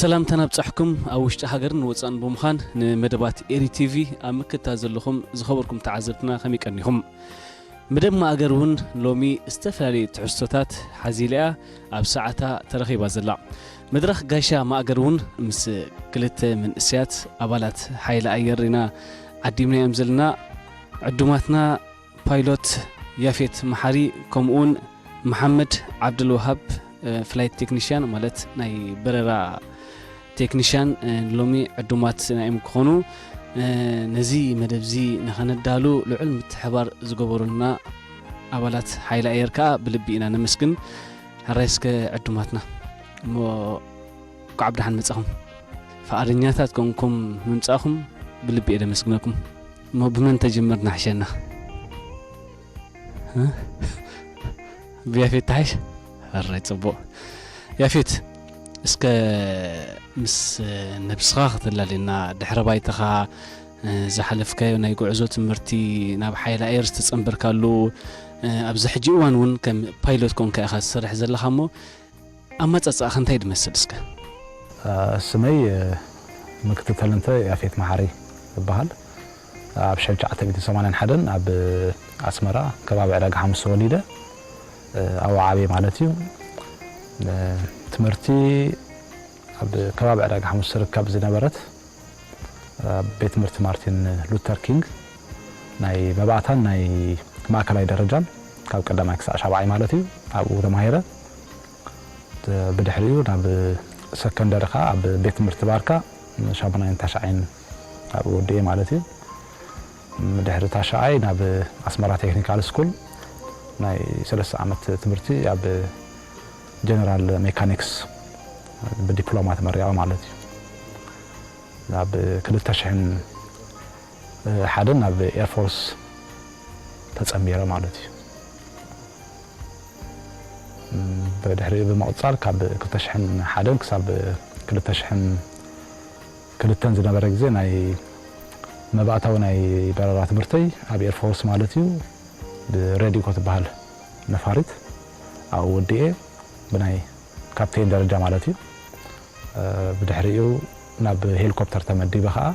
ሰላምታ ናብጻሕኩም ኣብ ውሽጢ ሃገርን ወጻእን ብምዃን ንመደባት ኤሪ ቲቪ ኣብ ምክትታል ዘለኹም ዝኸበርኩም ተዓዘብትና ከመይ ቀኒኹም? መደብ ማእገር እውን ሎሚ ዝተፈላለዩ ትሕዝቶታት ሓዚላ እያ ኣብ ሰዓታ ተረኺባ ዘላ። መድረኽ ጋሻ ማእገር እውን ምስ ክልተ መንእሰያት ኣባላት ሓይሊ ኣየር ኢና ዓዲምናዮም ዘለና። ዕዱማትና ፓይሎት ያፌት መሓሪ ከምኡውን መሓመድ ዓብዱልወሃብ ፍላይት ቴክኒሽያን ማለት ናይ በረራ ቴክኒሽያን ሎሚ ዕዱማት ናይም ክኾኑ ነዚ መደብዚ ንኸነዳሉ ልዑል ምትሕባር ዝገበሩልና ኣባላት ሓይሊ ኣየር ከዓ ብልቢ ኢና ነመስግን። ሕራይ እስከ ዕዱማትና እሞ ኳዕ ብደሓን መጻኹም። ፍቓደኛታት ኮንኩም ምምጻእኹም ብልቢ እየ ደመስግነኩም። እሞ ብመን ተጅምር ንሓሸና? እ? ብያፌት ተሓሽ? ሕራይ ጽቡቕ። ያፌት፣ እስከ ምስ ነብስኻ ከተላልየና፣ ድሕረ ባይታኻ፣ እ፣ ዝሓለፍካዮ ናይ ጉዕዞ ትምህርቲ፣ ናብ ሓይሊ ኣየር ዝተጸንበርካሉ፣ እ፣ ኣብዚ ሕጂ እዋን እውን ከም ፓይሎት ኮንካ ኢኻ ትሰርሕ ዘለኻ እሞ፣ ኣመጻጽኣኻ እንታይ ድመስል እስከ? እ፣ ስመይ፣ እ፣ ምክትል ተለንተ ያፌት መሓሪ እበሃል። ኣብ ሺሕ ትሽዓተ ሚእትን ሰማንያን ሓደን ኣብ ኣስመራ ከባቢ ዕዳጋ ሓሙስ ተወሊደ፣ እ፣ ኣብኡ ዓብየ ማለት እዩ። እ፣ ትምህርቲ ኣብ ከባቢ ዕዳጋ ሓሙስ ትርከብ ዝነበረት፣ ኣብ ቤት ትምህርቲ ማርቲን ሉተር ኪንግ ናይ መባእታን ናይ ማእከላይ ደረጃን ካብ ቀዳማይ ክሳዕ ሻብዓይ ማለት እዩ ኣብኡ ተማሂረ። ብድሕሪኡ ናብ ሰከንደሪ ኸዓ ኣብ ቤት ትምህርቲ ባርካ ሻሙናይን ታሽዓይን ኣብኡ ወዲኤ ማለት እዩ። ድሕሪ ታሽዓይ ናብ ኣስመራ ቴክኒካል ስኩል ናይ ሰለስተ ዓመት ትምህርቲ ኣብ ጀነራል ሜካኒክስ ብዲፕሎማ ተመሪቐ ማለት እዩ። ናብ ክልተ ሽሕን ሓደን ናብ ኤርፎርስ ተጸንቢረ ማለት እዩ። ብድሕሪኡ ብምቕጻል ካብ ክልተ ሽሕን ሓደን ክሳብ ክልተ ሽሕን ክልተን ዝነበረ ግዜ ናይ መባእታዊ ናይ በረራ ትምህርተይ ኣብ ኤርፎርስ ማለት እዩ፣ ብሬዲኮ ትበሃል ነፋሪት ኣብኡ ወዲኤ ብናይ ካፕቴን ደረጃ ማለት እዩ። እ፣ ብድሕሪኡ ናብ ሄሊኮፕተር ተመዲበ ኸዓ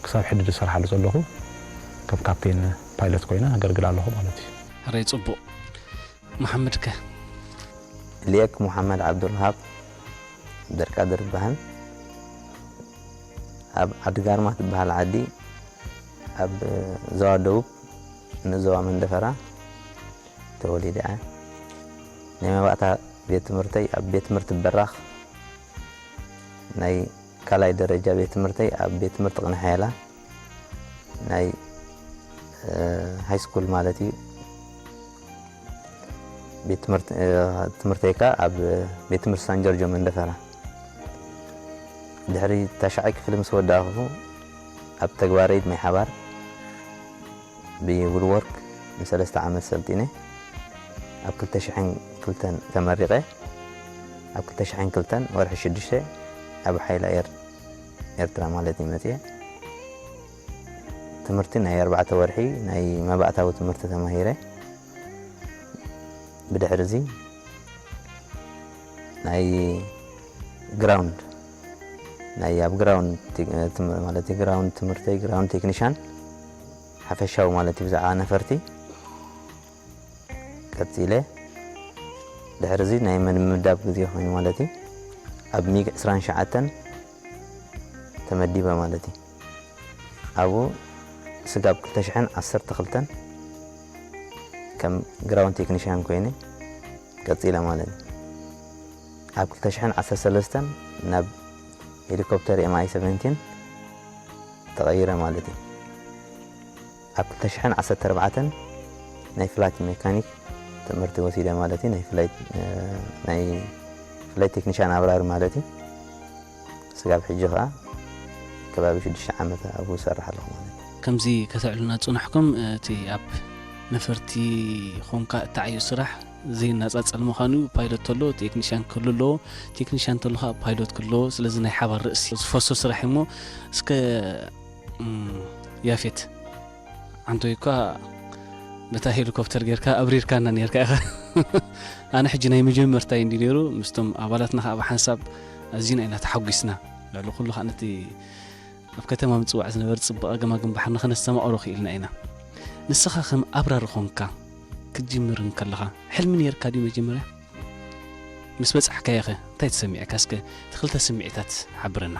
ክሳብ ሕጂ ዝሰርሓሉ ዘለኹ ከም ካፕቴን ፓይለት ኮይነ ኣገልግል ኣለኹ ማለት እዩ። ሕራይ ጽቡቕ። መሓመድ ከ? ሊየክ ሙሓመድ ዓብዱልሃብ ደርቃድር ይበሃል። ኣብ ዓዲ ጋርማ ትበሃል ዓዲ ኣብ ዞባ ደቡብ ንዞባ መንደፈራ ተወሊደ እየ። ናይ መባእታ ቤት ትምህርተይ ኣብ ቤት ትምህርቲ በራኽ፣ ናይ ካልኣይ ደረጃ ቤት ትምህርተይ ኣብ ቤት ትምህርቲ ቅነ ሓየላ ናይ፣ እ፣ ሃይ ስኩል ማለት እዩ። ቤት ትምህርቲ፣ እ፣ ትምህርተይ ከኣ ኣብ ቤት ትምህርቲ ሳን ጆርጆ መንደፈራ። ድሕሪ ታሽዓይ ክፍሊ ምስ ወዳእኹ ኣብ ተግባረይ ብማይ ሓባር ብውድወርክ ንሰለስተ ዓመት ሰልጢነ ኣብ ክልተ ሽሕን ክልተን ተመሪቐ። ኣብ ክልተ ሽሕን ክልተን ወርሒ ሽዱሽተ ኣብ ሓይሊ ኣየር ኤርትራ ማለት እዩ መፅየ። ትምህርቲ ናይ ኣርባዕተ ወርሒ ናይ መባእታዊ ትምህርቲ ተማሂረ። ብድሕሪ እዚ ናይ ግራውንድ፣ ናይ ኣብ ግራውንድ ቴክ-፣ ትም-፣ ማለት ግራውንድ ትምህርተይ ግራውንድ ቴክኒሻን ሓፈሻዊ ማለት እዩ ብዛዕባ ነፈርቲ ቀጺለ። ድሕሪ እዚ ናይ ምምዳብ ግዜ ኮይኑ ማለት እዩ። ኣብ ሚግ ዕስራን ትሽዓተን ተመዲበ ማለት እዩ። ኣብኡ ስጋብ ክልተ ሽሕን ዓሰርተ ክልተን ከም ግራውንድ ቴክኒሽያን ኮይነ ቀጺለ ማለት እዩ። ኣብ ክልተ ሽሕን ዓሰርተ ሰለስተን ናብ ሄሊኮፕተር ኤም ኣይ ሰቨንቲን ተቐይረ ማለት እዩ። ኣብ ክልተ ሽሕን ዓሰርተ ኣርባዕተን ናይ ፍላይት ሜካኒክ ትምህርቲ ወሲደ ማለት እዩ። ናይ ፍላይት፣ እ፣ ናይ ፍላይት ቴክኒሻን ኣብራሪ ማለት እዩ። ስጋብ ሕጂ ኸኣ ከባቢ ሽዱሽተ ዓመት ኣብኡ እሰርሕ ኣለኹ ማለት እዩ። ከምዚ ከተዕሉና ዝጸናሕኩም፣ እቲ ኣብ ነፈርቲ ኾንካ እተዓዮ ስራሕ ዘይነጻጸል ምዃኑ፣ ፓይለት ተሎ ቴክኒሻን ክህሉ ኣለዎ፣ ቴክኒሻን ተሎ ኸኣ ፓይሎት ክህሉ ኣለዎ። ስለዚ ናይ ሓባር ርእሲ ዝፈሶ ስራሕ እሞ፣ እስከ፣ እም፣ ያፌት፣ ዓንቶይ እኳ በታ ሄሊኮፕተር ጌርካ ኣብሪርካና ኔርካ ኢኻ። ኣነ ሕጂ ናይ መጀመርታይ እንዲ ነይሩ፣ ምስቶም ኣባላትና ኸኣ ብሓንሳብ ኣዝና ኢና ተሓጒስና። ልዕሊ ኩሉ ከኣ ነቲ ኣብ ከተማ ምጽዋዕ ዝነበረ ጽባቐ ገማግም ባሕሪ ንኸነስተማቕሮ ክኢልና ኢና። ንስኻ ከም ኣብራሪ ኾንካ ክትጅምር እንከለኻ፣ ሕልሚ ነይርካ ድዩ መጀመርያ? ምስ በጻሕካዮኸ እንታይ ተሰሚዕካ? እስከ እቲ ክልተ ስምዒታት ሓብረና።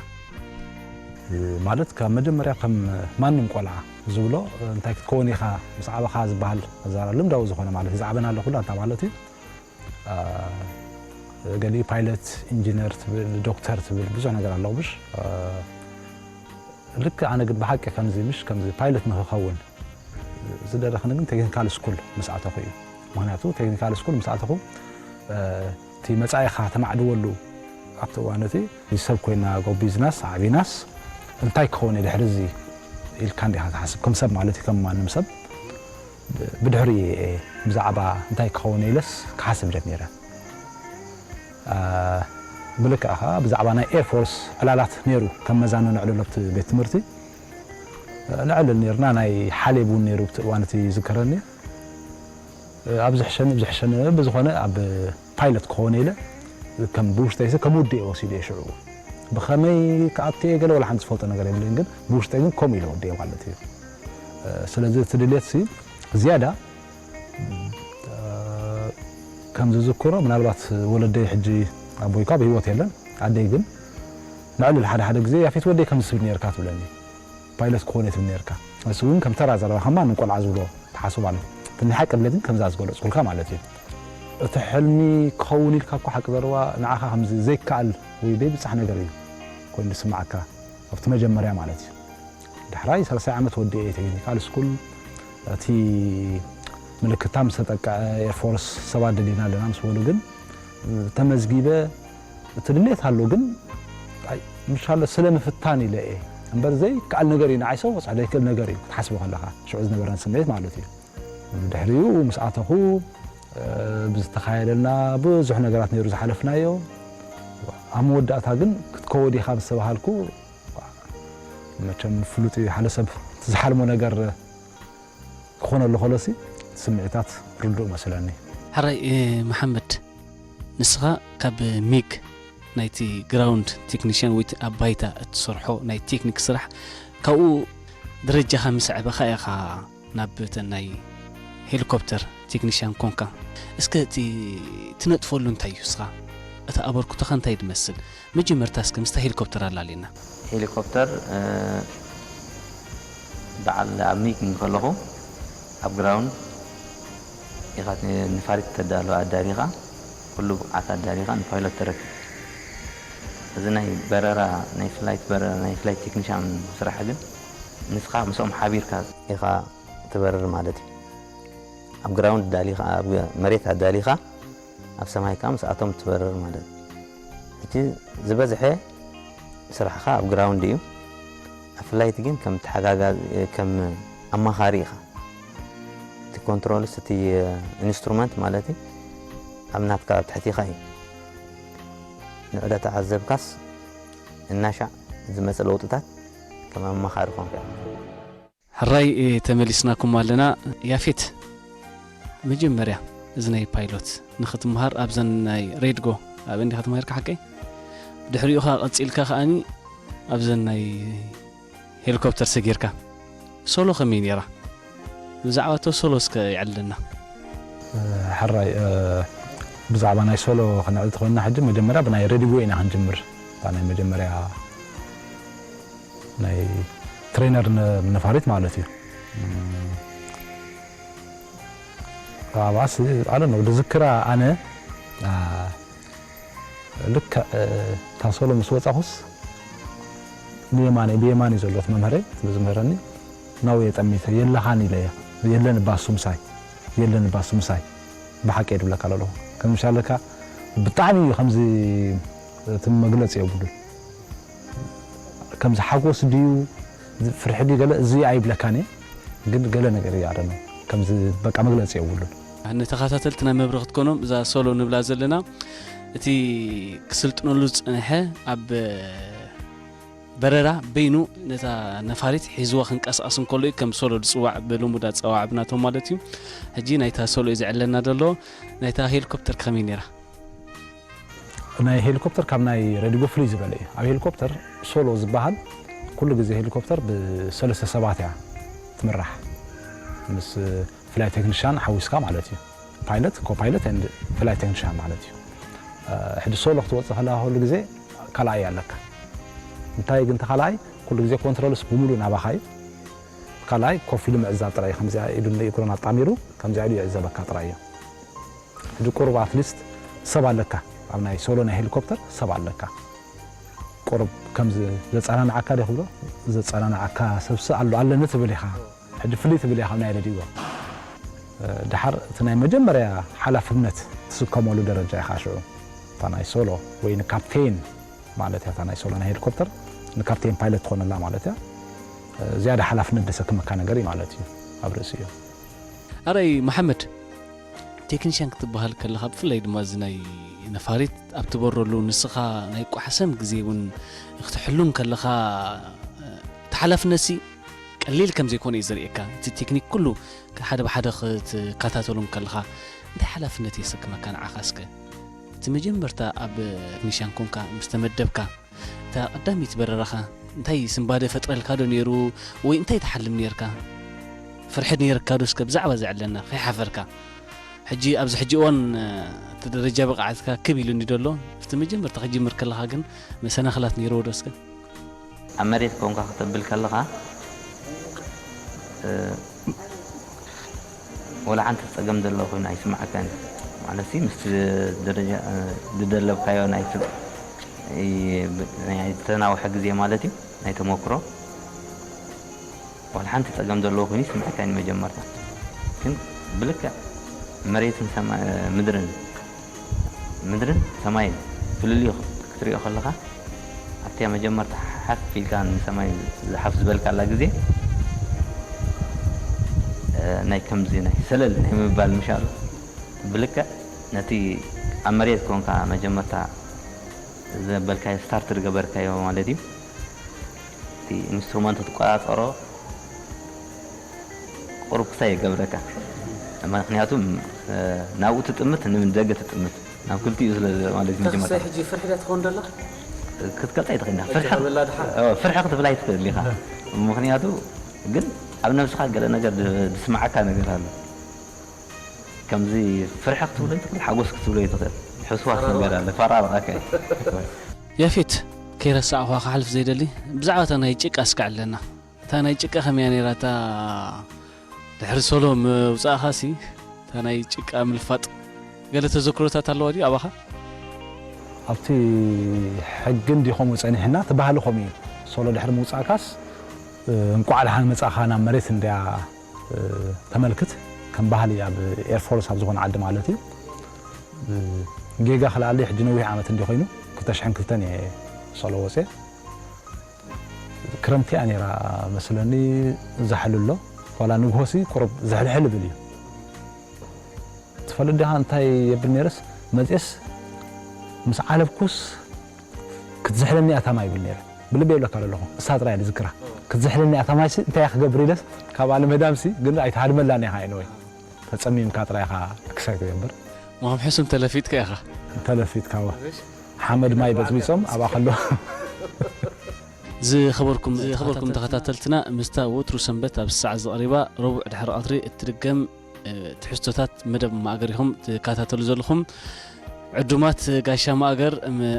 ማለት ካብ መጀመርያ ከም ማንም ቆልዓ ዝብሎ እንታይ ክትከውን ኢኻ ምስ ዓበኻ ዝበሃል ኣዛራ ልምዳዊ ዝኾነ ማለት እዩ። ዝዓበናሎ ኩሉ ኣንታ ማለት እዩ። ገሊኡ ፓይለት፣ ኢንጂነር ትብል፣ ዶክተር ትብል ብዙሕ ነገር ኣሎ ምሽ። ልክ ኣነ ግን ብሓቂ ከምዚ ምሽ ከምዚ ፓይለት ንክኸውን ዝደረኽኒ ግን ቴክኒካል ስኩል ምስ ኣተኹ እዩ። ምክንያቱ ቴክኒካል ስኩል ምስ ኣተኹ እቲ መጻኢኻ ተማዕድወሉ ኣብቲ እዋን እቲ ሰብ ኮይና ጎ ቢዝነስ ዓቢናስ እንታይ ክኸውን እዩ ድሕሪ እዚ ኢልካ እንዲኻ ትሓስብ፣ ከም ሰብ ማለት እዩ፣ ከም ማንም ሰብ። ብድሕሪ ብዛዕባ እንታይ ክኸውን ኢለስ ክሓስብ ጀሚረ። ብልክዕ ኸዓ ብዛዕባ ናይ ኤርፎርስ ዕላላት ነይሩ ከም መዛኖ ነዕልሎ ኣብቲ ቤት ትምህርቲ። ነዕልል ነይርና። ናይ ሓሌብ እውን ነይሩ ኣብቲ እዋን እቲ ይዝከረኒ። ኣብዚ ሕሸኒ፣ ኣብዚ ሕሸኒ ብዝኾነ ኣብ ፓይለት ክኾነ ኢለ ከም ብውሽጠይሲ ከም ውድኤ ወሲደ እየ ሽዑ። ብኸመይ ክኣቱ እየ ገለ ወላ ሓንቲ ዝፈልጦ ነገር የብለይን፣ ግን ብውሽጠይ ግን ከምኡ ኢለ ወዲኤ ማለት እዩ። ስለዚ እቲ ድሌትሲ ዝያዳ ከም ዝዝክሮ፣ ምናልባት ወለደይ ሕጂ ኣቦይ እኳ ብህይወት የለን፣ ኣደይ ግን ንዕልል ሓደ ሓደ ግዜ ያፌት ወደይ ከምዚ ትብል ነርካ ትብለኒ። ፓይለት ክኾን እየ ትብል ነርካ። እሱ እውን ከም ተራ ዘረባ ከማ ንቆልዓ ዝብሎ ተሓስብ ኣሎ። እቲ ናይ ሓቂ ድሌት ግን ከምዛ ዝገለጽኩልካ ማለት እዩ። እቲ ሕልሚ ክኸውን ኢልካ እኮ ሓቂ ዘረባ ንዓኻ ከምዚ ዘይከኣል ወይ ዘይብጻሕ ነገር እዩ ኮይኑ ዝስምዓካ ኣብቲ መጀመርያ ማለት እዩ። ዳሕራይ ሳልሳይ ዓመት ወዲኤ ቴክኒካል ስኩል እቲ ምልክታ ምስ ተጠቅዐ ኤርፎርስ ሰባት ደሊና ኣለና ምስ በሉ ግን ተመዝጊበ እቲ ድሌት ኣሎ ግን ኣይ፣ ምሻሎ ስለ ምፍታን ኢለ እየ እምበር ዘይከኣል ነገር እዩ ንዓይ ሰው ክበፅሖ ዘይክእል ነገር እዩ ክትሓስቦ ከለኻ ሽዑ ዝነበረን ስምዒት ማለት እዩ። ድሕሪኡ ምስ ኣተኹ ብዝተኻየደልና ብዙሕ ነገራት ነይሩ ዝሓለፍናዮ። ኣብ መወዳእታ ግን ክትከወድ ኢኻ ምስ ተባሃልኩ መቸም ፍሉጥ እዩ ሓደ ሰብ ዝሓልሞ ነገር ክኾነሉ ከሎሲ ስምዒታት ርዱእ መስለኒ። ሕራይ መሓመድ፣ ንስኻ ካብ ሚግ ናይቲ ግራውንድ ቴክኒሽያን ወይ ኣብ ባይታ እትሰርሖ ናይ ቴክኒክ ስራሕ ካብኡ ደረጃኻ ምስ ኣዕበኻ ኢኻ ናብ እተን ናይ ሄሊኮፕተር ቴክኒሽያን ኮንካ። እስከ እቲ ትነጥፈሉ እንታይ እዩ እስኻ? እቲ ኣበርክቶኻ እንታይ ዝመስል? መጀመርታ እስከ ምስታ ሄሊኮፕተር ኣላልየና። ሄሊኮፕተር በዓል ኣብ ሚግ እንከለኹ ኣብ ግራውንድ ኢኻ ነፋሪት ተዳሎ ኣዳሊኻ ኩሉ ብቕዓት ኣዳሊኻ ንፓይሎት ተረክብ። እዚ ናይ በረራ ናይ ፍላይት በረራ ናይ ፍላይት ቴክኒሻን ስራሕ ግን ንስኻ ምስኦም ሓቢርካ ኢኻ ትበርር ማለት እዩ። ኣብ ግራውንድ ዳሊኻ ኣብ መሬት ኣዳሊኻ ኣብ ሰማይ ከዓ ምስኣቶም ትበርር ማለት እዩ። እቲ ዝበዝሐ ስራሕኻ ኣብ ግራውንድ እዩ። ኣብ ፍላይት ግን ከም ተሓጋጋዚ ከም ኣማኻሪ ኢኻ። እቲ ኮንትሮልስ እቲ ኢንስትሩመንት ማለት እዩ ኣብ ናትካ ኣብ ትሕቲኻ እዩ። ንዕደ ተዓዘብካስ እናሻዕ ዝመፀ ለውጥታት ከም ኣማኻሪ ኮንካ ኢኻ። ሕራይ ተመሊስናኩም ኣለና። ያፌት፣ መጀመርያ እዚ ናይ ፓይሎት ንኽትምሃር ኣብዘን ናይ ሬድጎ ኣብ እንዲኻ ተማሂርካ ሓቀይ? ድሕሪኡ ኸዓ ቀጺልካ ከኣኒ ኣብዘን ናይ ሄሊኮፕተር ሰጊርካ ሶሎ ከመይ ነይራ? ብዛዕባ እቶ ሶሎ እስከ ይዕልለና። ሕራይ ብዛዕባ ናይ ሶሎ ክንዕል ተኾንና ሕጂ መጀመርያ ብናይ ሬድጎ ኢና ክንጅምር። እታ ናይ መጀመርያ ናይ ትሬነር ነፋሪት ማለት እዩ። ኣብኣስ ኣለ ነው ዝክራ ኣነ ልክዕ እታ ሶሎ ምስ ወፃኹስ ንየማነይ ብየማን እዩ ዘሎ እቲ መምህረይ ስለ ዝምህረኒ ናው የጠሚተ የለኻን ኢለያ የለን ባሱ ምሳይ የለን ባሱ ምሳይ ብሓቂ እየ ድብለካ ኣለኹ ከምሻለካ ብጣዕሚ እዩ ከምዚ እቲ መግለፂ የብሉን ከምዚ ሓጎስ ድዩ ፍርሒ ድዩ ገለ እዚ ኣይብለካን እየ ግን ገለ ነገር እዩ ኣደነ ከምዚ በቃ መግለፂ የብሉን ንተኸታተልትና መብርኺ ክትኮኖም እዛ ሶሎ ንብላ ዘለና እቲ ክስልጥነሉ ዝፀንሐ ኣብ በረራ በይኑ ነታ ነፋሪት ሒዝዋ ክንቀሳቐስ እንከሎ እዩ ከም ሶሎ ዝፅዋዕ ብልሙድ ኣፀዋዕብናቶም ማለት እዩ ሕጂ ናይታ ሶሎ እዩ ዝዕለና ዘሎ ናይታ ሄሊኮፕተር ከመይ ነይራ ናይ ሄሊኮፕተር ካብ ናይ ረዲጎ ፍልይ ዝበለ እዩ። ኣብ ሄሊኮፕተር ሶሎ ዝበሃል ኩሉ ግዜ ሄሊኮፕተር ብሰለስተ ሰባት እያ ትምራሕ። ምስ ፍላይ ቴክኒሻን ሓዊስካ ማለት እዩ። ፓይለት፣ ኮፓይለት ኤንድ ፍላይ ቴክኒሻን ማለት እዩ። ሕጂ ሶሎ ክትወፅእ ከለካ ኩሉ ግዜ ካልኣይ ኣለካ። እንታይ ግን ተኻልኣይ ኩሉ ግዜ ኮንትሮልስ ብምሉእ ናባኻ እዩ። ካልኣይ ኮፍ ኢሉ ምዕዛብ ጥራይ እዩ። ከምዚኣ ኢዱ ንእግሩን ኣጣሚሩ ከምዚኣ ኢሉ ይዕዘበካ ጥራይ እዩ። ሕጂ ቁሩብ ኣትሊስት ሰብ ኣለካ። ኣብ ናይ ሶሎ ናይ ሄሊኮፕተር ሰብ ኣለካ። ቁሩብ ከምዚ ዘጸናንዓካ ዶ ክብሎ፣ ዘጸናንዓካ ሰብሲ ኣሎ ኣለኒ ትብል ኢኻ። ሕጂ ፍልይ ትብል ኢኻ ካብ ናይ ረድዮ። ድሓር እቲ ናይ መጀመርያ ሓላፍነት ትስከመሉ ደረጃ ኢኻ ሽዑ። እታ ናይ ሶሎ ወይ ንካፕቴን ማለት እያ፣ እታ ናይ ሶሎ ናይ ሄሊኮፕተር ንካፕቴን ፓይለት ትኾነላ ማለት እያ። ዝያዳ ሓላፍነት ደሰክመካ ነገር እዩ ማለት እዩ ኣብ ርእሲ እዩ። ኣረይ መሓመድ፣ ቴክኒሽያን ክትበሃል ከለኻ ብፍላይ ድማ እዚ ናይ ነፋሪት ኣብ ትበረሉ ንስኻ ናይ ቋሕሰም ግዜ እውን ክትሕሉን ከለኻ እቲ ሓላፍነትሲ ቀሊል ከም ዘይኮነ እዩ ዘርእየካ። እቲ ቴክኒክ ኩሉ ሓደ ብሓደ ክትከታተሉን ከለኻ እንታይ ሓላፍነት የሰክመካ ንዓኻ እስከ? እቲ መጀመርታ ኣብ ቴክኒሽያን ኮንካ ምስ ተመደብካ እታ ቀዳመይቲ በረራኻ እንታይ ስንባደ ፈጥረልካ ዶ ነይሩ ወይ እንታይ ትሓልም ነይርካ? ፍርሒ ነይርካ ዶ እስከ ብዛዕባ ዘዕለና ከይሓፈርካ? ሕጂ ኣብዚ ሕጂ እዋን እቲ ደረጃ ብቕዓትካ ክብ ኢሉኒ ደሎ እቲ መጀመርታ ክጅምር ከለኻ ግን መሰናኽላት ነይርዎ ዶ እስከ? ኣብ መሬት ኮንካ ክተብል ከለኻ ወላ ሓንቲ ጸገም ዘሎ ኮይኑ ኣይስምዓካን ማለት ሲ ምስቲ ደረጃ ዝደለብካዮ ናይ ተናውሐ ግዜ ማለት እዩ ናይ ተመክሮ ዋላ ሓንቲ ጸገም ዘለዎ ኮይኑ ይስምዓካን መጀመርታ ግን ብልክዕ መሬትን ምድርን ምድርን ሰማይን ፍልልዩ ክትሪኦ ከለኻ ኣብቲያ መጀመርታ ሓፍ ኢልካ ንሰማይ ዝሓፍ ዝበልካላ ግዜ ናይ ከምዚ ናይ ሰለል ናይ ምባል ምሻሉ ብልክዕ ነቲ ኣብ መሬት ኮንካ መጀመርታ ዘበልካዮ ስታርት ዝገበርካዮ ማለት እዩ እቲ ኢንስትሩመንት ትቆፃፀሮ ቁሩብ ክሳይ ይገብረካ ምክንያቱ ናብኡ ትጥምት ንደገ ትጥምት ናብ ክልቲኡ ስለ ማለት እዩ መጀመርታ ክሳይ ሕጂ ፍርሒ ዳ ትኸውን ደላ ክትገልፃ ኣይትኽእልና ፍርሒ ክትብላ ኣይትኽእል ኢኻ ምክንያቱ ግን ኣብ ነብስኻ ገለ ነገር ዝስማዓካ ነገር ኣሎ ከምዚ ፍርሒ ክትብሎ ይትኽእል ሓጎስ ክትብሎ ይትኽእል ሕስዋስ ነገር ኣሎ ፈራርቐካ እዩ ያፌት ከይረሳዕኳ ክሓልፍ ዘይደሊ ብዛዕባ እታ ናይ ጭቃ እስካዕ ኣለና እታ ናይ ጭቃ ከመያ ነይራ እታ ድሕሪ ሶሎ ምውፃእኻሲ እታ ናይ ጭቃ ምልፋጥ ገለ ተዘክሮታት ኣለዋ ድዩ ኣባኻ ኣብቲ ሕጊ እንዲ ከምኡ ፀኒሕና እቲ ባህሊ ከምኡ እዩ ሶሎ ድሕሪ ምውፃእካስ እንቋዕ ደሓን መፃእኻ ናብ መሬት እንድያ ተመልክት ከም ባህሊ ኣብ ኤርፎርስ ኣብ ዝኾነ ዓዲ ማለት እዩ ጌጋ ክልኣለይ ሕጂ ነዊሕ ዓመት እንዲ ኮይኑ ክልተ ሽሕን ክልተን እየ ሶሎ ወፅየ ክረምቲ እያ ነይራ መስለኒ ዛሕሊ ኣሎ ዋላ ንግሆሲ ቁሩብ ዝሕልሕል ይብል እዩ ትፈልጥ ዲኻ እንታይ የብል ነይረስ መፅየስ ምስ ዓለብኩስ ክትዝሕለኒ ኣታማ ይብል ነይረ ብልበይ ይብለካ ዘለኹ እሳ ጥራይ ዝክራ ክትዝሕለኒ ኣታማይሲ እንታይ ክገብር ኢለስ ካብ ኣለ መዳምሲ ግን ኣይትሃድመላን ኢኻ ወይ ተፀሚምካ ጥራይ ኢኻ ክሳይ ትገብር ምሃም ሕሱም ተለፊጥካ ኢኻ ተለፊጥካ ዋ ሓመድ ማይ በፅቢፆም ኣብኣ ከሎ ዝኸበርኩም ዝኸበርኩም ተኸታተልትና ምስታ ወትሩ ሰንበት ኣብ ሰዓት ዝቐሪባ ረቡዕ ድሕሪ ቀትሪ እትድገም ትሕዝቶታት መደብ ማእገር ኢኹም ትከታተሉ ዘለኹም ዕዱማት ጋሻ ማእገር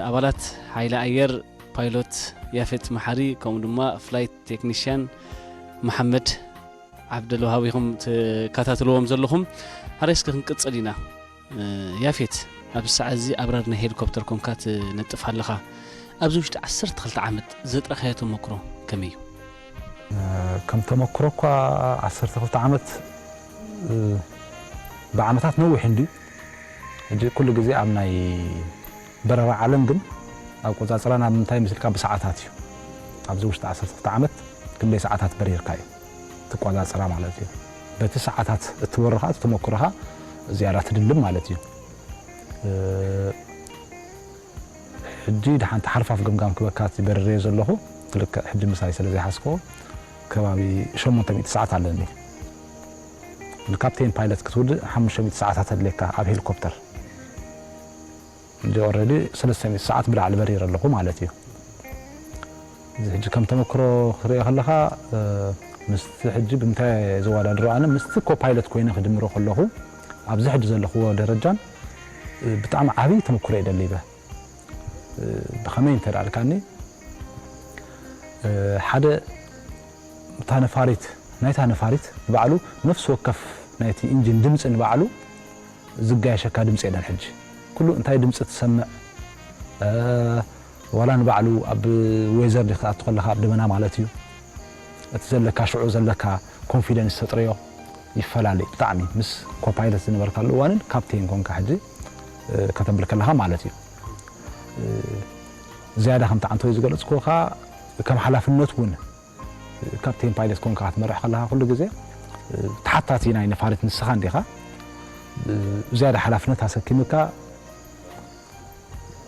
ኣባላት ሓይሊ ኣየር ፓይሎት ያፌት መሓሪ ከምኡ ድማ ፍላይት ቴክኒሽያን መሓመድ ዓብደልውሃብ ኢኹም ትከታተልዎም ዘለኹም። ሓረስኪ ክንቅጽል ኢና። ያፌት፣ ኣብዚ ሰዓት እዚ ኣብራር ናይ ሄሊኮፕተር ኮንካ ትነጥፍ ኣለኻ። ኣብዚ ውሽጢ ዓሰርተ ክልተ ዓመት ዘጥረኻዮ ተመክሮ ከመይ እዩ? ከም ተመክሮ እኳ ዓሰርተ ክልተ ዓመት ብዓመታት ነዊሕ እንድዩ። ሕጂ ኩሉ ግዜ ኣብ ናይ በረራ ዓለም ግን ኣቆጻጽራ ናብ ምንታይ ምስ ኢልካ ብሰዓታት እዩ። ኣብዚ ውሽጢ ዓሰርተ ክልተ ዓመት ክንደይ ሰዓታት በሪርካ እዩ ትቆጻጽራ ማለት እዩ። በቲ ሰዓታት እትበርኻ እቲ ተመክሮኻ ዝያዳ ትድልም ማለት እዩ። ሕጂ ድሓንቲ ሓርፋፍ ገምጋም ክበካ እቲ በርሬ ዘለኹ ትልክዕ ሕጂ ምሳይ ስለ ዘይሓዝኮ ከባቢ ሸሞንተ ሚእቲ ሰዓት ኣለኒ። ንካፕቴን ፓይለት ክትውድእ ሓሙሽተ ሚእቲ ሰዓታት ኣድልየካ ኣብ ሄሊኮፕተር። ሕጂ ኦልሬዲ ሰለስተ ሚእቲ ሰዓት ብላዕሊ በሪረ ኣለኹ ማለት እዩ። እዚ ሕጂ ከም ተመክሮ ክትሪኦ ከለኻ፣ እ፣ ምስቲ ሕጂ ብምንታይ ዝወዳድሮ ኣነ ምስቲ ኮፓይለት ኮይነ ክድምሮ ከለኹ፣ ኣብዚ ሕጂ ዘለኽዎ ደረጃን፣ እ፣ ብጣዕሚ ዓብዪ ተመክሮ እየ ደሊበ። እ፣ ብኸመይ እንተ ደኣ ኣልካኒ፣ እ፣ ሓደ እታ ነፋሪት፣ ናይታ ነፋሪት ባዕሉ ነፍሲ ወከፍ ናይቲ ኢንጂን ድምጺ ንባዕሉ ዝጋየሸካ ድምጺ የለን። ሕጂ ኩሉ እንታይ ድምጺ ትሰምዕ፣ እ፣ ዋላ ንባዕሉ ኣብ ዌዘር ዲኻ ክትኣቱ ከለኻ ኣብ ደመና ማለት እዩ። እቲ ዘለካ ሽዑ ዘለካ ኮንፊደንስ ተጥርዮ ይፈላለ ብጣዕሚ ምስ ኮፓይለት ዝነበርካሉ እዋንን ካፕቴን ኮንካ ሕጂ፣ እ፣ ከተብል ከለኻ ማለት እዩ። እ፣ ዝያዳ ከምቲ ዓንተወይ ዝገለጽኩኻ ከም ሓላፍነት እውን ካፕቴን ፓይለት ኮንካ ክትመርሕ ከለኻ ኩሉ ግዜ፣ እ፣ ተሓታቲ ናይ ነፋሪት ንስኻ እንዲኻ። እ፣ ዝያዳ ሓላፍነት ኣሰኪምካ፣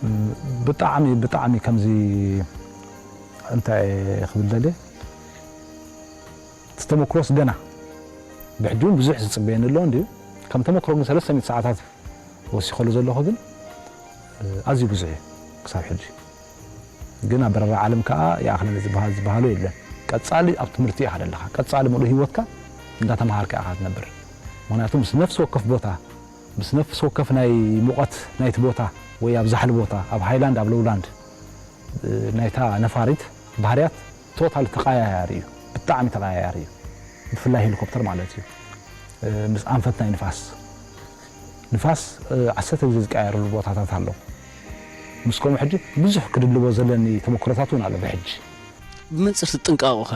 እ፣ ብጣዕሚ፣ ብጣዕሚ ከምዚ እንታይ ክብል ደልየ፣ እቲ ተመክሮስ ገና ብሕጂ እውን ብዙሕ ዝጽበየኒ ኣሎ እንድዩ። ከም ተመክሮ ግን ሰለስተ ሚእቲ ሰዓታት ወሲኸሉ ዘለኹ ግን፣ እ፣ ኣዝዩ ብዙሕ እዩ ክሳብ ሕጂ። ግን ኣብ በረራ ዓለም ከኣ ይኣኽለኒ ዝበሃል፣ ዝበሃሉ የለን። ቀጻሊ ኣብ ትምህርቲ ኢኻ ዘለኻ። ቀጻሊ ምሉእ ህይወትካ እንዳተምሃርካ ኢኻ ትነብር። ምኽንያቱ ምስ ነፍሲ ወከፍ ቦታ፣ ምስ ነፍሲ ወከፍ ናይ ሙቐት ናይቲ ቦታ ወይ ኣብ ዛሕሊ ቦታ፣ ኣብ ሃይላንድ፣ ኣብ ሎውላንድ፣ እ፣ ናይታ ነፋሪት ባህርያት ቶታል ተቐያያሪ እዩ። ብጣዕሚ ተቐያያሪ እዩ። ብፍላይ ሄሊኮፕተር ማለት እዩ። እ፣ ምስ ኣንፈት ናይ ንፋስ፣ ንፋስ፣ እ፣ ዓሰርተ ግዜ ዝቀያየረሉ ቦታታት ኣሎ። ምስ ከምኡ ሕጂ ብዙሕ ክድልቦ ዘለኒ ተመክሮታት እውን ኣሎ ብሕጂ። ብመንጽር እቲ ጥንቃቐኸ?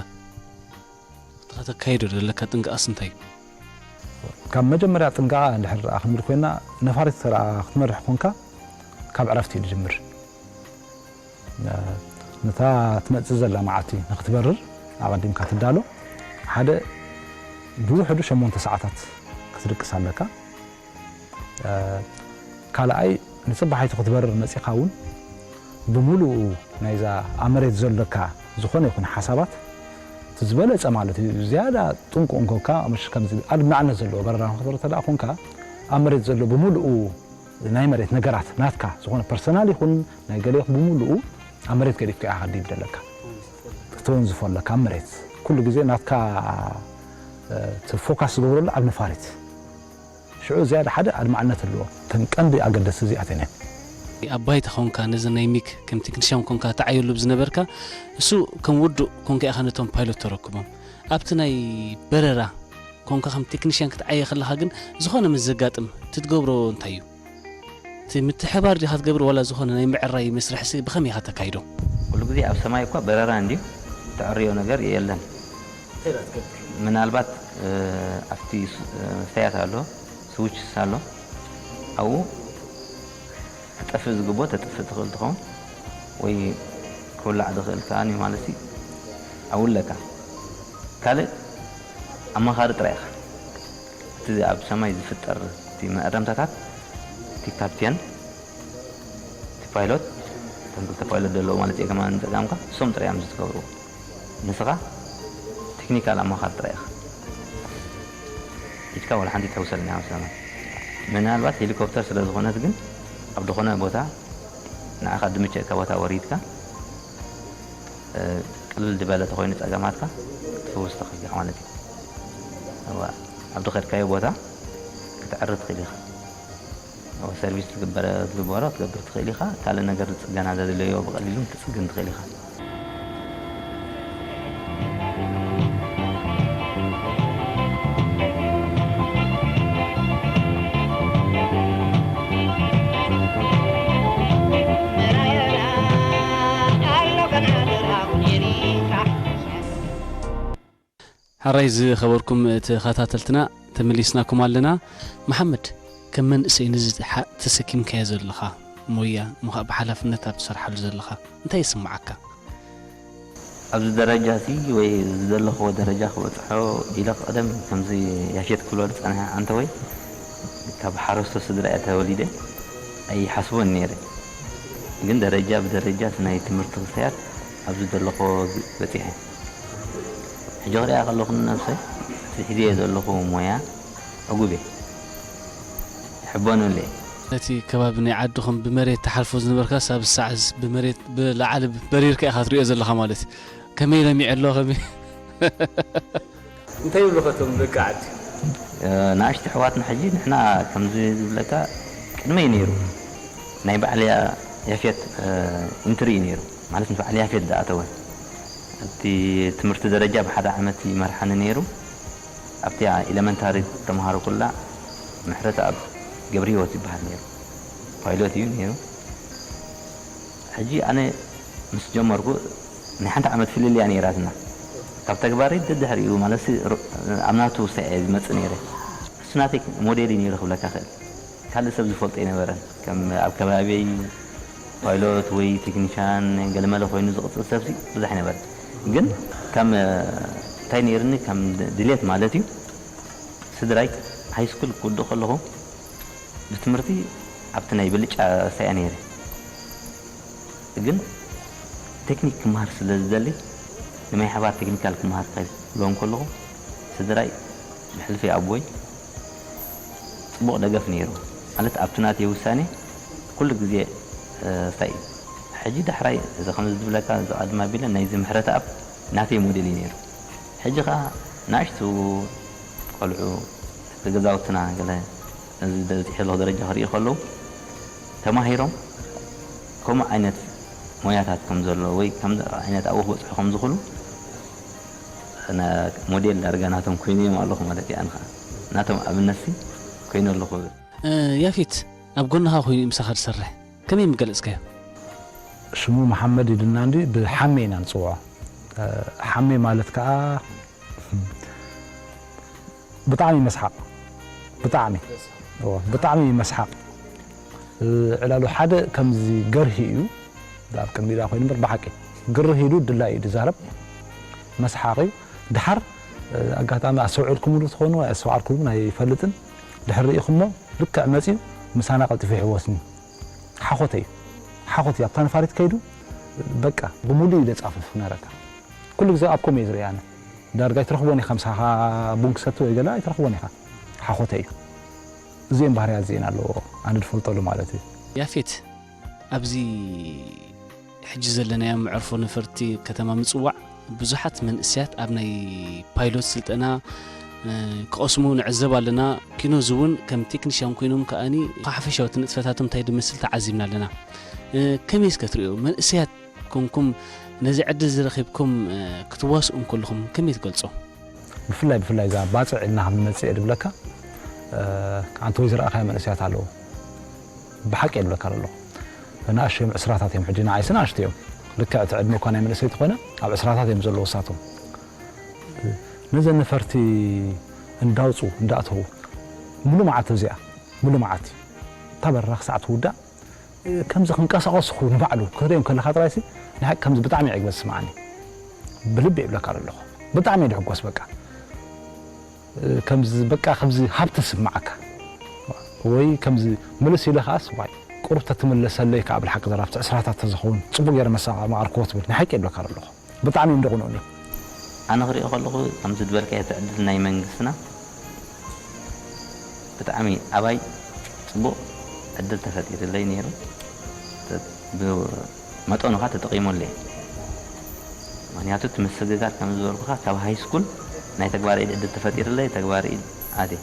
እቲ ከተካይዶ ዘለካ ጥንቃቐስ እንታይ እዩ? ካብ መጀመርያ ጥንቃቐ እንድሕር ደኣ ክንብል ኮይና፣ ነፋሪት ተረኣ ክትመርሕ ኮንካ ካብ ዕረፍቲ እዩ ዝጅምር። እ፣ ነታ ትመጽእ ዘላ መዓልቲ ንክትበርር ኣቐዲምካ ትዳሎ። ሓደ ብውሕዱ ሸሞንተ ሰዓታት ክትድቅስ ኣለካ። እ፣ ካልኣይ ንጽባሒቱ ክትበርር መጺኻ እውን ብምሉኡ ናይዛ ኣብ መሬት ዘሎካ ዝኾነ ይኹን ሓሳባት እቲ ዝበለጸ ማለት እዩ፣ ዝያዳ ጥንቁቕ እንኮካ፣ ምሽ ከምዚ ኣድማዕነት ዘለዎ በረራ ንክትበርር ተደኣ ኮንካ፣ ኣብ መሬት ዘሎ ብምሉኡ ናይ መሬት ነገራት ናትካ ዝኾነ ፐርሰናል ይኹን ናይ ገለ ይኹን ብምሉኡ ኣብ መሬት ገዲፍካ ኢኻ ክትድይብ ዘለካ። ክትወንዝፎ ኣለካ ኣብ መሬት። ኩሉ ግዜ ናትካ፣ እ፣ እቲ ፎካስ ዝገብረሉ ኣብ ነፋሪት። ሽዑ ዝያዳ ሓደ ኣድማዕነት ኣለዎ። እተን ቀንዲ ኣገደስቲ እዚኣተን እየን። ኣብ ባይታ ኾንካ ነዚ ናይ ሚግ ከም ቴክኒሽያን ኮንካ ትዓየሉ ብዝነበርካ፣ እሱ ከም ውዱእ ኮንካ ኢኻ ነቶም ፓይሎት ተረክቦም። ኣብቲ ናይ በረራ ኮንካ ከም ቴክኒሽያን ክትዓየ ከለኻ ግን ዝኾነ ምስ ዘጋጥም እቲ ትገብሮ እንታይ እዩ? እቲ ምትሕባር ዲኻ ትገብር ዋላ ዝኾነ ናይ ምዕራይ መስርሕሲ ብኸመይ ኢኻ ተካይዶ? ኩሉ ግዜ ኣብ ሰማይ እኳ በረራ እንድዩ፣ ተዕርዮ ነገር የለን። ምናልባት፣ እ፣ ኣብቲ ስ-፣ እ፣ መስተያት ኣሎ፣ ስዊችስ ኣሎ። ኣብኡ ክጠፍእ ዝግብኦ ተጥፍእ ትኽእል ትኸውን፣ ወይ ክውላዕ ዝኽእል ከኣ ማለት እዩ። ኣብኡ ኣለካ። ካልእ ኣማኻሪ ጥራይ ኢኻ። እቲ ኣብ ሰማይ ዝፍጠር እቲ መእረምታታት፣ እቲ ካፕቴን፣ እቲ ፓይሎት፣ እቶም ክልተ ፓይሎት ዘለዉ ማለት እየ፣ ከማን ጸጋምካ፣ እሶም ጥራይ እዮም ዝገብሩ። ንስኻ ቴክኒካል ኣማኻሪ ጥራይ ኢኻ። ኢድካ ዋላ ሓንቲ ትሕውሰልና እያ ኣብ ሰማይ። ምናልባት ሄሊኮፕተር ስለ ዝኾነት ግን፣ ኣብ ዝኾነ ቦታ ንዓኻ ድምቸካ ቦታ ወሪድካ፣ እ፣ ቅልል ዝበለ ተኾይኑ ጸገማትካ ክትፍውስ ትኽእል ኢኻ ማለት እዩ። እዋ፣ ኣብ ዝኸድካዮ ቦታ ክትዕሪ ትኽእል ኢኻ። እዋ፣ ሰርቪስ ትግበረ-፣ ትግበሮ ክትገብር ትኽእል ኢኻ። ካልእ ነገር ጽገና ዘድለዮ ብቐሊሉ ክትጽግን ትኽእል ኢኻ። ሓራይ ዝኸበርኩም ተኸታተልትና፣ ተመሊስናኩም ኣለና። መሓመድ፣ ከም መንእሰይ ነዚ ሓ-፣ ተሰኪምካዮ ዘለኻ ሞያ፣ ምዃ-፣ ብሓላፍነት ኣብ ትሰርሓሉ ዘለኻ እንታይ ይስምዓካ? ኣብዚ ደረጃ እዚ ወይ እዚ ዘለኽዎ ደረጃ ክበጽሖ ኢለ ቀደም ከምዚ ያሸት ክብሎ ዝጸንሐ ኣንተ ወይ ካብ ሓረስቶት ስድራ እየ ተወሊደ ኣይሓስቦን ነይረ። ግን ደረጃ ብደረጃ እቲ ናይ ትምህርቲ ክስታያት ኣብዚ ዘለኽዎ በጺሐ። ሕጂ ክሪኣ ከለኹ ንነብሰይ እቲ ሒዘዮ ዘለኹ ሞያ ዕጉብ እየ። ይሕበነሉ እየ። እቲ ከባቢ ናይ ዓድኹም ብመሬት ትሓልፎ ዝነበርካስ ኣብ ሳዕዝ ብመሬት ብላዕሊ በሪርካ ኢኻ ትሪኦ ዘለኻ ማለት እዩ። ከመይ ለሚዑ ኣሎ ከመይ? እንታይ ይብሉ ከቶም ደቂ ዓዲ? ንኣሽቱ ኣሕዋትና ሕጂ ንሕና ከምዚ ዝብለካ ቅድመይ ነይሩ ናይ በዓል ያፌት ኢንትሪ እዩ ነይሩ ማለት ምስ በዓል ያፌት ዝኣተወ እቲ ትምህርቲ ደረጃ ብሓደ ዓመት ይመርሓኒ ነይሩ ኣብቲ ኤለመንታሪ ተምሃሮ ኩላ ምሕረት ኣብ ገብረ ህይወት ይበሃል ነይሩ ፓይሎት እዩ ነይሩ ሕጂ ኣነ ምስ ጀመርኩ ናይ ሓንቲ ዓመት ፍልልያ ነይራትና ካብ ተግባረይ ደድሕሪኡ ማለት ኣብ ናቱ ውሳኤ ዝመፅእ ነይረ እሱ ናተይ ሞዴል እዩ ነይሩ ክብለካ ክእል ካልእ ሰብ ዝፈልጦ ኣይነበረን ከም ኣብ ከባቢይ ፓይሎት ወይ ቴክኒሻን ገለመለ ኮይኑ ዝቕፅል ሰብሲ ብዙሕ ኣይነበረን ግን ከም እንታይ ነይርኒ ከም ድሌት ማለት እዩ ስድራይ ሃይስኩል ክውድእ ከለኹ ብትምህርቲ ኣብቲ ናይ ብልጫ ሳያ ነይረ ግን ቴክኒክ ክመሃር ስለ ዝደሊ ንማይ ሓባር ቴክኒካል ክመሃር ክብሎም ከለኹ ስድራይ ብሕልፊ ኣቦይ ፅቡቕ ደገፍ ነይሩ ማለት ኣብቲ ናተይ ውሳኔ ኩሉ ግዜ እንታይ እዩ ሕጂ ዳሕራይ እዚ ከም ዝብለካ ዝቐድማ ቢለ ናይዚ ምሕረት ኣብ ናተይ ሞዴል እዩ ነይሩ ሕጂ ከዓ ናእሽቱ ቆልዑ ገዛውትና ገለ እዚ በፂሑ ኣለኹ ደረጃ ክርኢ ከለዉ ተማሂሮም ከምኡ ዓይነት ሞያታት ከም ዘሎ ወይ ከም ዓይነት ኣብኡ ክበፅሑ ከም ዝኽእሉ ሞዴል ዳርጋ ናቶም ኮይነ እዮም ኣለኹ ማለት እዩ ኣነ ከዓ ናቶም ኣብነትሲ ኮይነ ኣለኹ ብል ያፌት ኣብ ጎንኻ ኮይኑ ምሳኻ ዝሰርሕ ከመይ ምገለፅካዮ? ሽሙ መሓመድ ኢልና እንዲ ብሓሜ ኢና ንፅውዖ ሓሜ ማለት ከዓ ብጣዕሚ መስሓቕ ብጣዕሚ ብጣዕሚ መስሓቕ ዕላሉ ሓደ ከምዚ ገርሂ እዩ ኣብ ቅድሚዳ ኮይኑ በር ብሓቂ ግርህ ኢሉ ድላይ እዩ ዝዛረብ መስሓቕ እዩ ድሓር ኣጋጣሚ ኣስተውዒልኩምሉ ትኾኑ ኣስተውዓልኩሉን ኣይፈልጥን ድሕር ርኢኹሞ ልክዕ መፅዩ ምሳና ቀልጢፉ ይሕወስኒ ሓኾተ እዩ ሓኾት እዩ ኣብታ ነፋሪት ከይዱ በቃ ብሙሉ እዩ ዘፃፍፍ ነረካ ኩሉ ግዜ ኣብ ኮም እየ ዝርኢ ኣነ ዳርጋ ኣይትረኽቦን ኢኻ ምሳኻ ቡን ክሰቲ ወይ ገለ ኣይትረኽቦን ኢኻ ሓኾተ እዩ እዚኦም ባህርያት እዚኤን ኣለዎ ኣነ ዝፈልጠሉ ማለት እዩ ያፌት ኣብዚ ሕጂ ዘለናዮ መዕርፎ ነፈርቲ ከተማ ምፅዋዕ ብዙሓት መንእሰያት ኣብ ናይ ፓይሎት ስልጠና ክቐስሙ ንዕዘብ ኣለና። ኪኖዝ እውን ከም ቴክኒሽያን ኮይኖም ከኣ ሓፈሻዊ እቲ ንጥፈታቶም እንታይ ዝመስል ተዓዚብና ኣለና። ከመይ እስከ ትርእዮ? መንእሰያት ኮንኩም ነዚ ዕድል እዚ ረኺብኩም ክትዋስኡ እንከለኹም ከመይ ትገልጾ? ብፍላይ ብፍላይ እዛ ባፅዕ ኢልና ከም ንመፅእ እየ ዝብለካ ኣንቲ ወይ ዝረኣኻዮ መንእሰያት ኣለዉ ብሓቂ እየ ዝብለካ ዘለኹ ንኣሽዮም ዕስራታት እዮም ሕጂ ንዓይሲ ንኣሽቱ እዮም ልክዕ እቲ ዕድመ እኳ ናይ መንእሰይ ተኾነ ኣብ ዕስራታት እዮም ዘለዉ እሳቶም ነዘን ነፈርቲ እንዳውፁ እንዳእተዉ ሙሉ መዓልቲ እዚኣ ሙሉ መዓልቲ እታ በረራ ክሳዕ ትውዳእ ከምዚ ክንቀሳቐሱ ንባዕሉ ክትሪኦም ከለኻ ጥራይሲ ንሓቂ ከምዚ ብጣዕሚ ዕግበት ስምዓኒ ብልቢ ይብለካ ኣለኹ ብጣዕሚ ድሕጎስ በቃ ከምዚ በቃ ከምዚ ሃብቲ ስምዓካ ወይ ከምዚ ምልስ ኢለ ከዓስ ዋይ ቁሩብ ተትምለሰለይ ከዓ ብልሓቂ ዘራብቲ ዕስራታት ተዝኸውን ፅቡቅ ገይረ መሳማርክዎ ትብል ናይ ሓቂ ይብለካ ኣለኹ ብጣዕሚ እዮም ደቑንኡኒ። ኣነ ክሪኦ ከለኹ ከምዚ ዝበልካዮ እቲ ዕድል ናይ መንግስትና ብጣዕሚ ኣባይ ፅቡቕ ዕድል ተፈጢሩለይ ነይሩ። ብመጠኑ ከዓ ተጠቒመሉ እየ። ምኽንያቱ እቲ ምስግጋር ከም ዝበልኩኻ ካብ ሃይ ስኩል ናይ ተግባረ ኢድ ዕድል ተፈጢሩለይ ተግባረ ኢድ ኣትየ።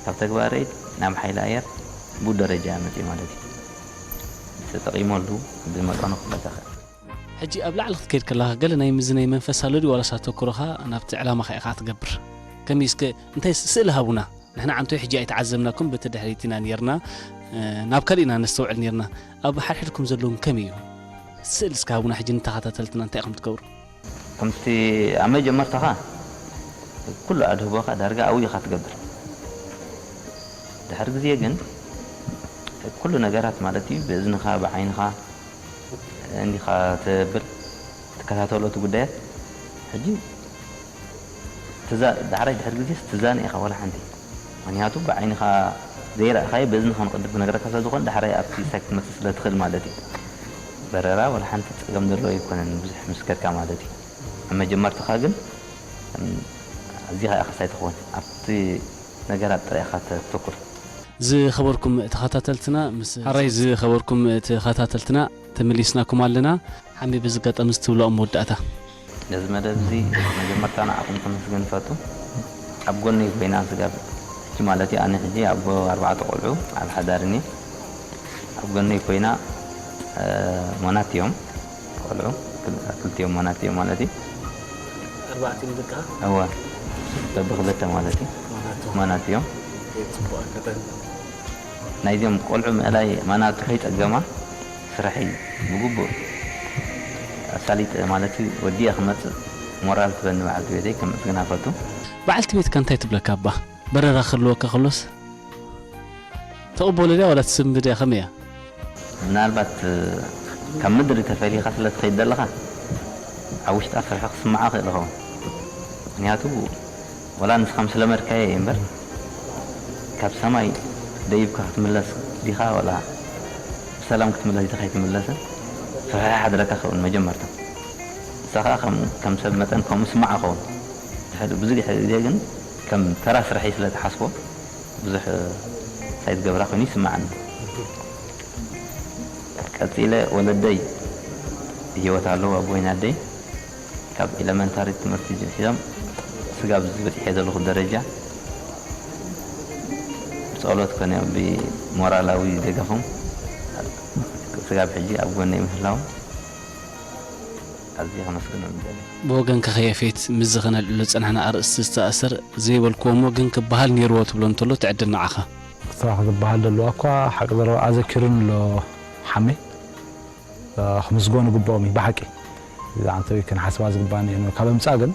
ካብ ተግባረ ኢድ ናብ ሓይሊ ኣየር ብኡ ደረጃ እየ መፅየ ማለት እዩ። ተጠቒመሉ ብመጠኑ ክብለካ እኽእል። ሕጂ ኣብ ላዕሊ ክትከይድ ከለኻ ገለ ናይ ምዚ ናይ መንፈስ ኣሎ ድዩ ዋላስ ኣተኩሮኻ ናብቲ ዕላማኻ ኢኻ ትገብር? ከመይ እስከ እንታይ ስእሊ ሃቡና ንሕና ዓንቶይ ሕጂ ኣይተዓዘብናኩም በቲ ድሕሪት ኢና ኔርና ናብ ካልእ ኢና ነስተውዕል ኔርና ኣብ ሓድሕድኩም ዘለዎም ከመይ እዩ? ስእሊ እስከ ሃቡና ሕጂ ንተኸታተልትና እንታይ ኢኹም ትገብሩ? ከምቲ ኣብ መጀመርታኻ ኩሉ ኣድህቦኻ ዳርጋ ኣብኡ ኢኻ ትገብር። ድሕሪ ግዜ ግን ኩሉ ነገራት ማለት እዩ ብእዝንኻ ብዓይንኻ እንዲኻ ትብል ትከታተሎ እቲ ጉዳያት ሕጂ ዳሕራይ ድሕሪ ግዜስ ትዛነ ኢኻ ዋላ ሓንቲ ምክንያቱ ብዓይንኻ ዘይረእኻዮ ብእዝንኻ ንቕድም ክነግረካ ስለ ዝኾነ ዳሕራይ ኣብቲ ሳይት ክትመፅእ ስለ ትኽእል ማለት እዩ በረራ ዋላ ሓንቲ ፀገም ዘለዎ ኣይኮነን ብዙሕ ምስ ከድካ ማለት እዩ ኣብ መጀመርትኻ ግን ኣዚኻ ኢኻ ሳይ ትኸውን ኣብቲ ነገራት ጥራይ ኢኻ ተተኩር ዝኸበርኩም ተኸታተልትና ምስ ሓራይ ዝኸበርኩም ተኸታተልትና ተመሊስናኩም ኣለና። ሓሚ በዚ ኣጋጣሚ እዚ ትብልኦ መወዳእታ። ነዚ መደብ እዚ መጀመርታ ንዓኹም ከመስግን እፈቱ። ኣብ ጎነይ ኮይና ስጋብ ሕጂ ማለት እዩ፣ ኣነ ሕጂ ኣቦ ኣርባዕተ ቆልዑ ኣብ ሓዳርን እየ። ኣብ ጎነይ ኮይና፣ እ፣ ሞናት እዮም ቆልዑ፣ ክል-፣ ክልቲኦም ሞናት እዮም ማለት እዩ። ኣርባዕቲኦም ደቃ? እወ፣ በብክልተ ማለት እዩ። ሞናት እዮም። ሞናት እዮም። ጽቡቕ ኣጋጣሚ። ናይዚኦም ቆልዑ ምእላይ ማናቱ ከይጸገማ ስራሐይ ብግቡእ ኣሳሊጠ ማለት እዩ ወዲኣ ክመጽእ ሞራል ትበኒ በዓልቲ ቤተይ ከመስግና እፈቱ። በዓልቲ ቤትካ እንታይ ትብለካ እባ? በረራ ክህልወካ ከሎስ? ተቕበሎ ድያ ዋላ ትስንብድ እያ? ከመይ እያ? ምናልባት፣ እ፣ ካብ ምድሪ ተፈሊኻ ስለ ትኸይድ ዘለኻ፣ ኣብ ውሽጣ ፍርሒ ክስምዓ ይኽእል ይኸውን። ምኽንያቱ፣ ዋላ ንስኻ ምስ ለመድካዮ እዩ እምበር፣ ካብ ሰማይ ደይብካ ክትምለስ ዲኻ፣ ዋላ ብሰላም ክትምለስ ዲኻ ኣይትምለስን፣ ፍርሒ ይሓድረካ ይኸውን መጀመርታ። ንስኻ ከም፣ ከም ሰብ መጠን ከምኡ ስምዓ ይኸውን። ድሕሪ ብዙሕ ግዜ ግን ከም ተራ ስርሐይ ስለ ትሓስቦ፣ ብዙሕ ሳይትገብራ ኮይኑ ይስምዓኒ። ቀጺለ ወለደይ ብህይወት ኣለዉ፣ ኣቦይን ኣደይ ካብ ኤለመንታሪ ትምህርቲ ጀሚሮም ስጋብ እዚ በጺሐ ዘለኹ ደረጃ ብጸሎት ኮነ ብሞራላዊ ደገፎም ስጋብ ሕጂ ኣብ ጎነይ ምህላዎም ኣዝየ ከመስግኖም ይደሊ። ብወገንካ ከየፌት ምስዚ ከነልዕሎ ዝጸናሕና ኣርእስቲ ዝተኣሰር ዘይበልክዎ እሞ ግን ክበሃል ነይርዎ ትብሎ እንተሎ ትዕድል ንዓኻ። ስራሕ ዝበሃል ዘለዋ እኳ ሓቂ ዘለዋ ኣዘኪሩኒ ኣሎ ሓመይ። እ፣ ክምስገኑ ይግብኦም እዩ ብሓቂ። እዛ ዓንተዊ ክንሓስባ ዝግባኒ እዩ። ካብ ኣምጻእ ግን፣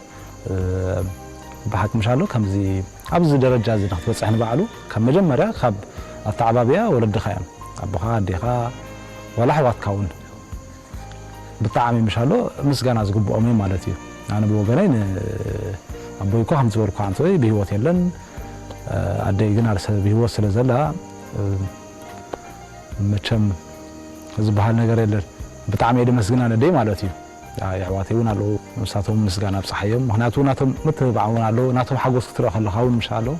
እ፣ ብሓቂ ምሻሎ ከምዚ ኣብዚ ደረጃ እዚ ንክትበጽሕ ንባዕሉ ካብ መጀመርያ ካብ ኣተዓባብያ ወለድኻ እዮም። ኣቦኻ፣ ኣዴኻ፣ ዋላ ኣሕዋትካ እውን ብጣዕሚ ምሻሎ ምስጋና ዝግብኦም እዮም ማለት እዩ። ኣነ ብወገነይ ን-፣ ኣቦይ እኮ ከም ዝበልኩ ዓንተወይ ብህይወት የለን። እ፣ ኣደይ ግን ኣልሰ ብህይወት ስለ ዘላ፣ እ፣ መቸም ዝበሃል ነገር የለን። ብጣዕሚ እየ ደመስግን ኣነ ኣደይ ማለት እዩ። ያ-፣ የሕዋተይ እውን ኣለዉ፣ ንሳቶም ምስጋና ኣብጽሓዮም። ምኽንያቱ ናቶም ምትብባዕ እውን ኣለዎ፣ ናቶም ሓጎስ ክትርኢ ከለኻ እውን ምሻ ኣለዎ።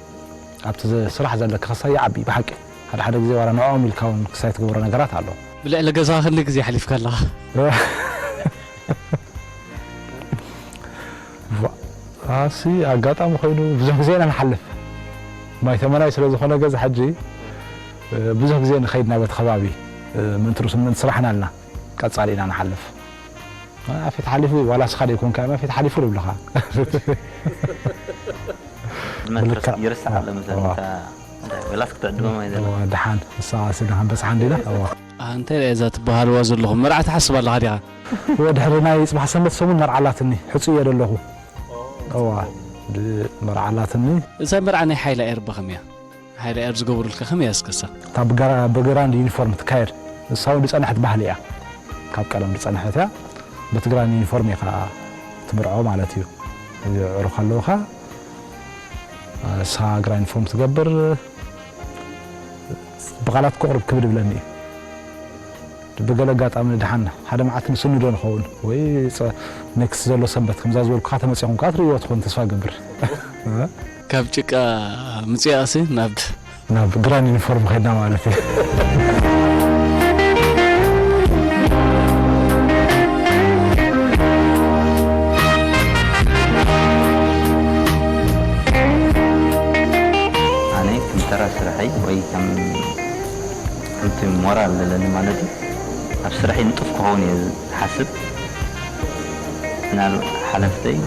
ኣብቲ ዘ-፣ ስራሕ ዘለካ ክሳይ ይዓቢ ብሓቂ። ሓደ ሓደ ግዜ ዋላ ንዕኦም ኢልካ እውን ክሳይ ትገብሮ ነገራት ኣሎ። ብልዕሊ ገዛኻ ክንደይ ግዜ ሓሊፍካ ኣለኻ? ዋ፣ ኣሲ ኣጋጣሚ ኮይኑ ብዙሕ ግዜ ኢና ንሓልፍ። ማይ ተመናይ ስለ ዝኾነ ገዛ ሕጂ፣ እ፣ ብዙሕ ግዜ ንኸይድ ናብ እቲ ከባቢ፣ እ፣ ምእንቲ ርእሱ ምእንቲ ስራሕና ኣልና ቀጻሊ ኢና ንሓልፍ። ኣፌት ሓሊፉ ዋላ ስኻ ደይኮንካ ኣፌት ሓሊፉ ይብልኻ። መትረስ ብልካ-፣ ይርስዕ ኣሎ መሰለኒ፣ እዋ። እታ እንታይ በላስ ክትዕድጎም ኣይደለኻ። እዋ፣ ደሓን፣ ንሳ ስለ ደሓን በጽሓ እንዲና፣ እዋ። ኣንተ እዛ ትበሃልዋ ዘለኹም መርዓ ትሓስብ ኣለኻ ዲኻ? እወ፣ ድሕሪ ናይ ጽባሕ ሰንበት ሰሙን መርዓ ኣላትኒ፣ ሕጹይ እየ ዘለኹ። እዋ፣ ድ-፣ መርዓ ኣላትኒ። እዛ መርዓ ናይ ሓይላ ኤርባ ከመይ እያ? ሓይላ ኤር ዝገብሩልካ ከመይ እያ እስከ እሳ? እታ ብገራ-፣ ብግራንድ ዩኒፎርም ትካየድ፣ ንሳ እውን ዝጸንሐት ባህሊ እያ። ካብ ቀደም ዝጸንሐት እያ። በቲ ግራንድ ዩኒፎርም ኢኻ ትምርዖ ማለት እዩ። የዕሩኽ ኣለውኻ፣ እሳ ግራንድ ዩኒፎርም ትገብር፣ ብቓላት ክቕርብ ክብድ ይብለኒ እዩ። ብገለ ኣጋጣሚ ንደሓን ሓደ መዓልቲ ንስንዶ ንኸውን ወይ ጸ-፣ ኔክስት ዘሎ ሰንበት ከምዛ ዝበልኩኻ ተመጺኹም ከኣ ትርእይዎ ትኾኑ ተስፋ እገብር። ካብ ጭቃ ምጽኣሲ ናብ ናብ ግራንድ ዩኒፎርም ኸድና ማለት እዩ። ኣነ ከም ተራ ስርሐይ ወይ ከም፣ ከምቲ ሞራል ዘለኒ ማለት እዩ፣ ኣብ ስርሐይ ንጡፍ ክኸውን እየ ዝሓስብ። ምናል-፣ ሓለፍተይ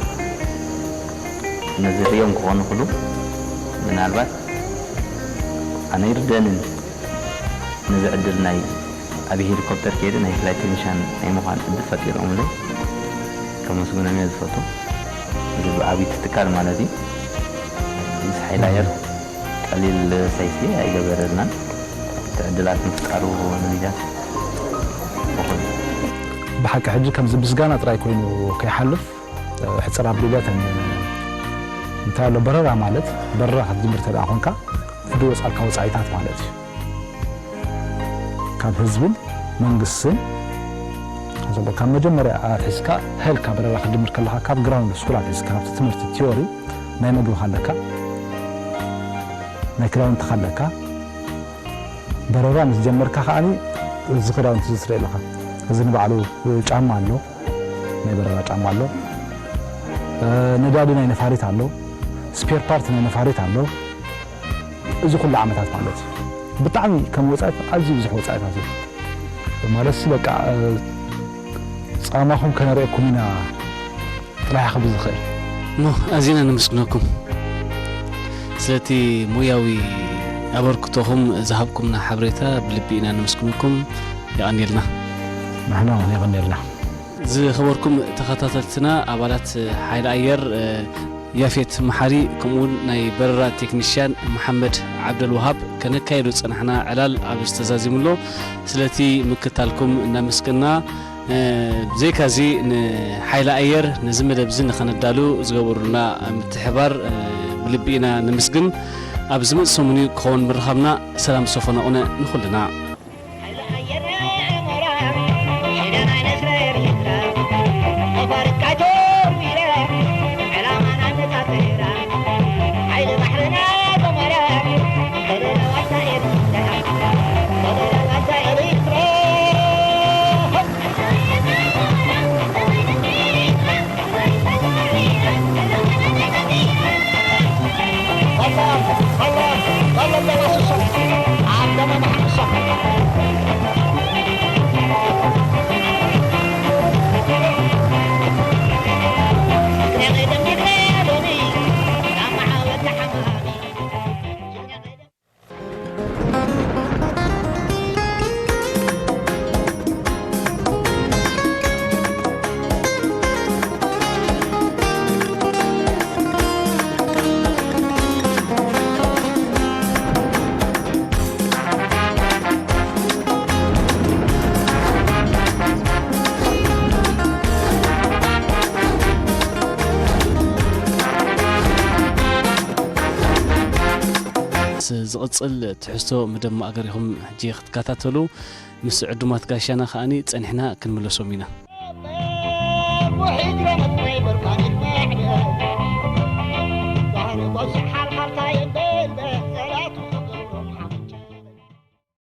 ነዚ ርእዮም ክኾኑ ክሉ ምናልባት ኣነ ይርደንን ነዚ ዕድል ናይ ኣብ ሄሊኮፕተር ከይደ ናይ ፍላይ ቴክኒሻን ናይ ምዃን ዕድል ፈጢሮምለይ ከመስግኖም እየ ዝፈቱ። እዚ ብዓብይቲ ትካል ማለት እዩ። ምስ ሓይሊ ኣየር ቀሊል ሰይፍቲ ኣይገበረልናን። እቲ ዕድላት ምፍጣሩ ንሊዳት ይኹን። ብሓቂ ሕጂ ከምዚ ምስጋና ጥራይ ኮይኑ ከይሓልፍ፣ ሕጽር ኣቢለ እተን እንታይ ኣሎ በረራ ማለት በረራ ክትጅምር እንተ ደኣ ኮንካ እቲ ዝወጻልካ ወጻኢታት ማለት እዩ። ካብ ህዝብን መንግስትን ሓሰቦ ካብ መጀመርያ ኣትሒዝካ ሀልካ በረራ ክትጅምር ከለኻ ካብ ግራውንድ ስኩል ኣትሒዝካ ካብቲ ትምህርቲ ቲዮሪ ናይ መግብኻ ኣለካ፣ ናይ ክዳውንትኻ ኣለካ፣ በረራ ምስ ጀመርካ ከዓኒ እዚ ክዳውንቲ እዚ ትርኢ ኣለኻ። እዚ ንባዕሉ ጫማ ኣሎ፣ ናይ በረራ ጫማ ኣሎ። ነዳዲ ናይ ነፋሪት ኣሎ፣ ስፔር ፓርት ናይ ነፋሪት ኣሎ። እዚ ኩሉ ዓመታት ማለት እዩ። ብጣዕሚ ከም ወጻኢት ኣዝዩ ብዙሕ ወጻኢታት እዩ። ማለት ሲ በቃ ጻማኹም ከነርእየኩም ኢና ጥራሕ ክብል ዝኽእል። ኖ ኣዚና ነመስግነኩም ስለቲ ሞያዊ ኣበርክቶኹም ዝሃብኩምና ሓበሬታ ብልቢ ኢና ነመስግነኩም። የቐንየልና። ንሕና እውን የቐንየልና። ዝኸበርኩም ተኸታተልትና ኣባላት ሓይሊ ኣየር ያፌት መሓሪ ከምኡውን ናይ በረራ ቴክኒሽያን መሓመድ ዓብደልወሃብ ከነካየዶ ዝጸናሕና ዕላል ኣብ ዝተዛዚሙሎ ስለቲ ምክታልኩም እናመስገና ብዘይካዚ ንሓይሊ ኣየር ነዚ መደብ እዚ ንኸነዳሉ ዝገበሩልና ምትሕባር ብልቢ ኢና ነመስግን። ኣብ ዝመጽእ ሰሙን እዩ ክኸውን ምርኻብና። ሰላም ዝሰፈኖ ቁነ ንኹልና። ዝቕጽል ትሕዝቶ መደብ ማእገር ኢኹም ሕጂ ክትከታተሉ። ምስ ዕዱማት ጋሻና ከኣኒ ጸኒሕና ክንምለሶም ኢና።